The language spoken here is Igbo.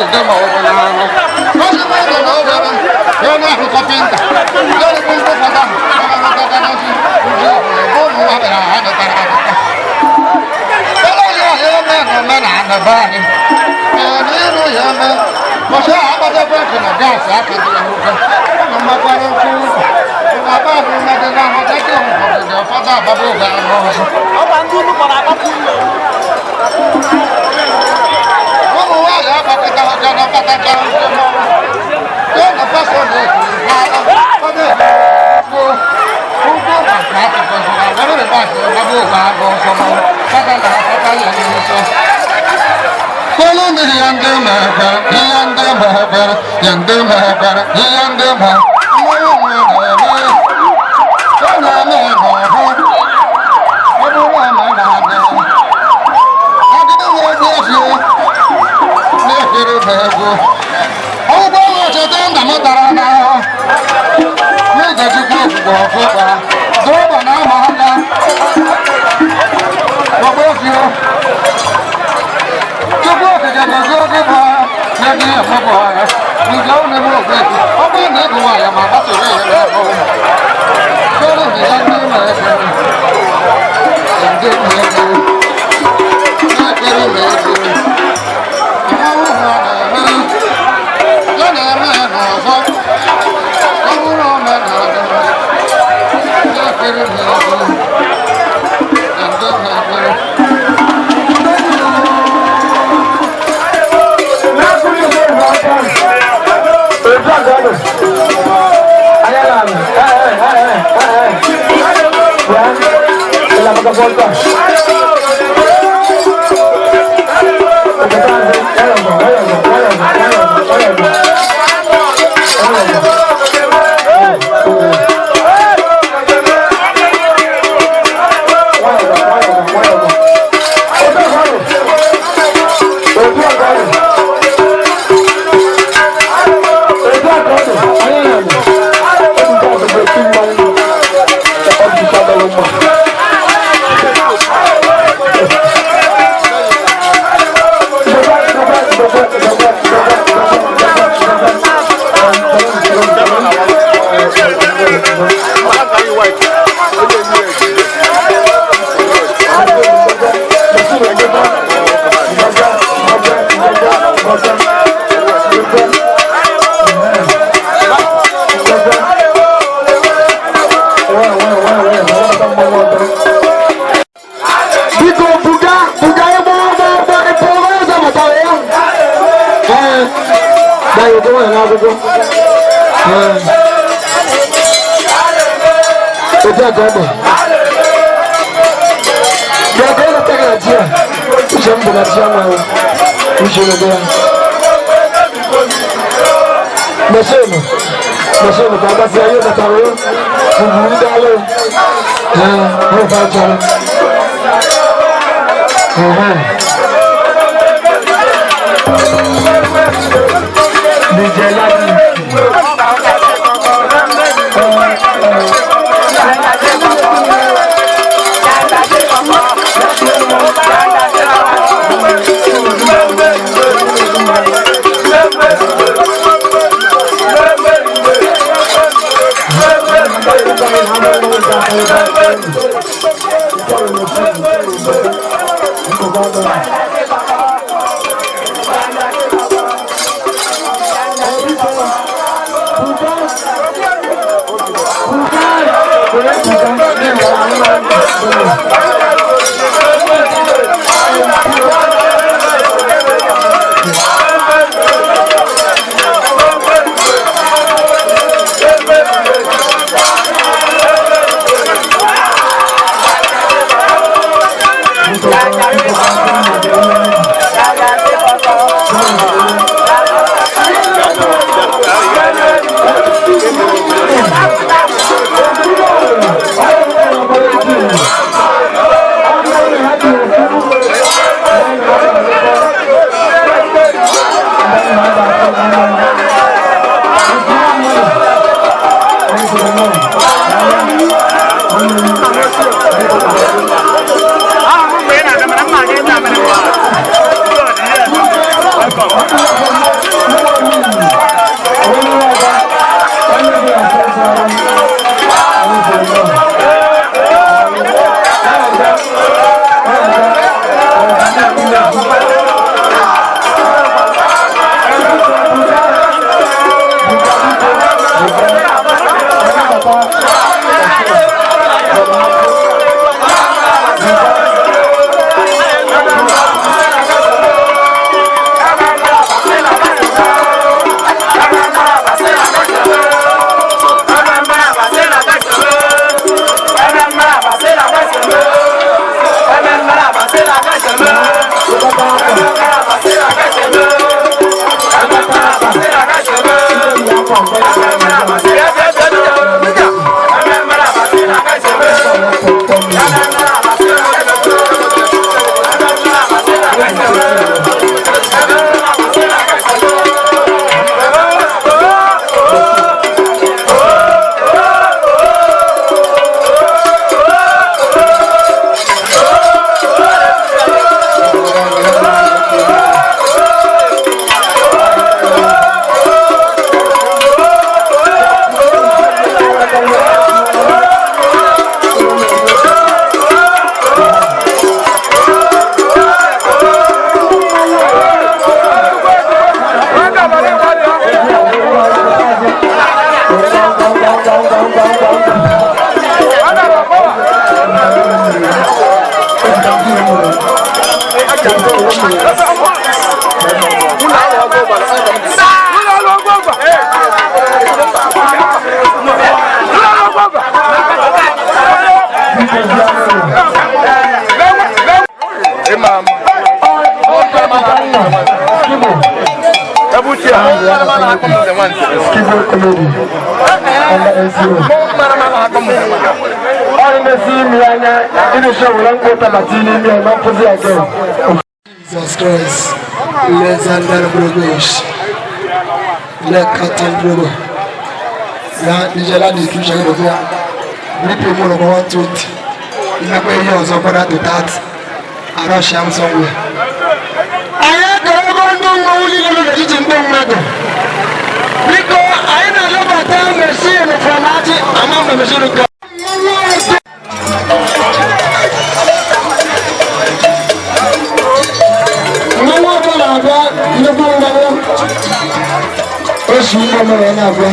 ejide ma ọ bụ n'anụ. Ozugbo ụlọ na obere, ya na-ahụ kapịnta, ya na-ekwu ndị fada, ya na-akọta n'ozi, ụjọ ụmụ nwa bịara ha dọtara akụkọ. Ele ya ya eme na omenala be anyị. Ee, n'iru ya eme, ọsọ akpatakwa nkụ na gaasị aka dị ya nwoke. Ụmụ mmakwara nkụ ụkwụ. Ụmụ abụ mmadụ na ahụ dịka ụfọdụ ụfọdụ agbaba oge ahụ ọzọ. Ụmụ nwaanyị agbakọta aka na mkpatacha nkụ n'ọrụ. Ya na pastọ na-ekwu ọ na-ekwu ụkwụ maka akụkọ were rịbasị ọgbaba oge ahụ ọzọ ma kpata na akpata ya n'ọsọ. Kolo mi yande mebere, yande mebere, yande mebere, yande mebere. Ọgwụgwọ ọchọta nna m tara n'ahụ n'ịgachikwa okwukwe ọfụkpa dọba na ama aka ọgbọ efio Chukwu okike gozie oge bụ agha na-ebi ihe mmadụ agha nke ọ na-eme ogbe efi ọ bụrụ na ịgụ nwaanyị ma gbasoro ihe n'ebe ụmụ Kọrọ na ya ndị na-ekpere ndị na-ekpere na-ekpere na-ekpere mmanwụ ha na-eme ya na-eme n'ọzọ ọ bụrụ omenala na-ekpere na-ekpere ndị na-ekpere. Biko buga buga ebe ọgbọ ọgbọ ebe ọgbọ ọzọ batara ya. Ee, dayo gọwa ya n'akwụkwọ. Ee. Otu a ka ọ dị. Bịa ka ọ lọta gị na ji a. Uche m bụ na ji anwa ya. Uche na ya. Mesienụ. Mesienụ ka agbasịa ihe batara ya. Ugwu ndị alụ. Ee, ọ bụ achọrọ. DJ Ladi. Skibo Comedy under NCO. Ọ na-esi imi anya ịdịcha were mkpụta ma tinye n'imi ya ma mfụzi again. Jesus Christ, Alexander Brogosh, Lekatan Brogo, ya Nijela na Ikirusha gị ya, BP mụ nọkwa 120, imekwa ihe ọzọ kwara to 30, arọshia m somewhere. Anyị ekelego ndị mmọnwụ niile nọ n'etiti ndị mmadụ. Biko, anyị na-alọbata machine from Achị, ama m na machine nke mmọnwụ ọzọ. Mmanwụ ọbụla na-abịa, nnukwu mmanwụ osi ụgbọ mere na-abịa.